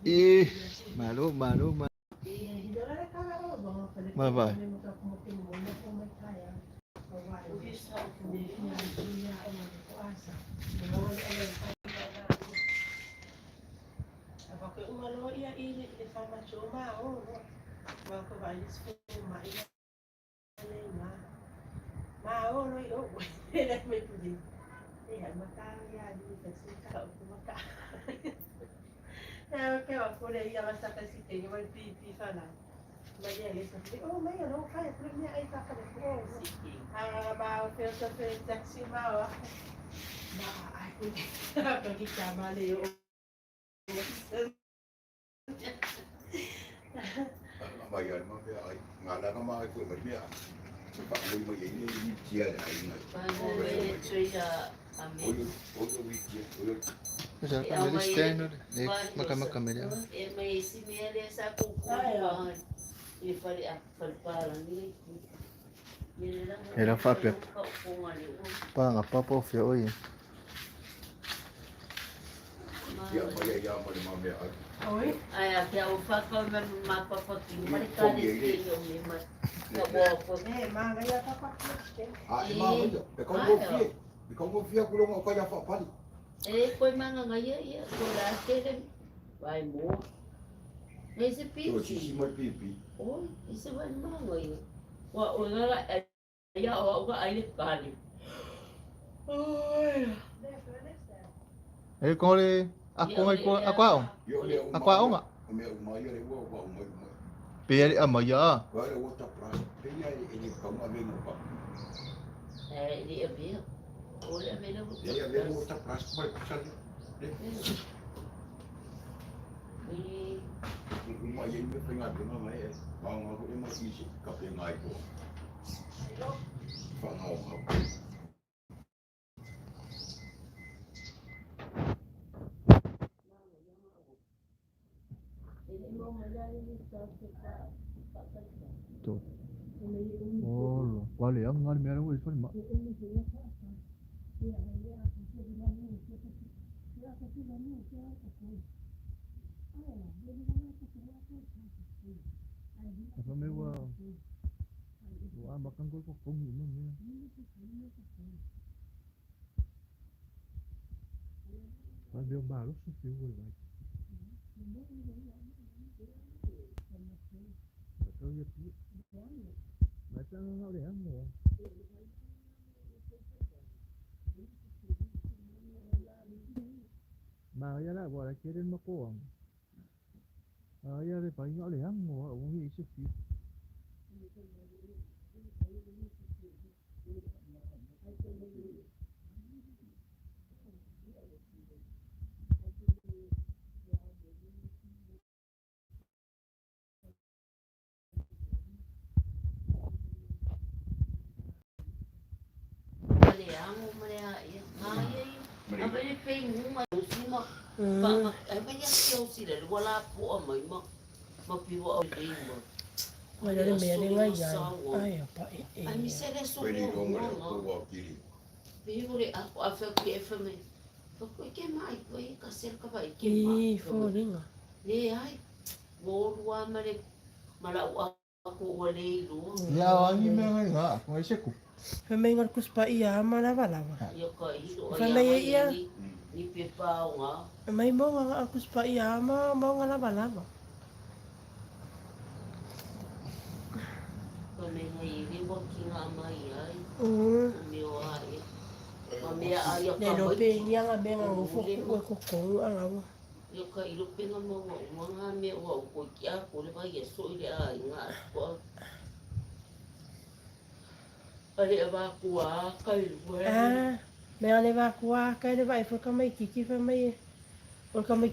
Ih, malu malu malu. Vai. Ela faapea paga papa o fea oe. E ko le ako ai ko ako aonga. Ako aonga. Pe ali ama ya. Tu. Oh, quale ang mera wo ifal ma. Apa me wa wa makan ko ko kongi mo me. Vai ver o barulho sufiu vai. Ma ya la wa la kere ma ko ang. Ah ya le pa yo le ang mo o ngi se fi. Ya angi me ngai nga ko se ku. Fai mai nga kus pa ia ma lava lava. Fai mai e ia. Mai mo nga kus pa ia ma mo nga lava lava. Le lo pe ngia nga me nga ngofo ku ko ko nga wa. Ah, me ale va kua kai le vai fo ka mai kiki fa mai o ka mai.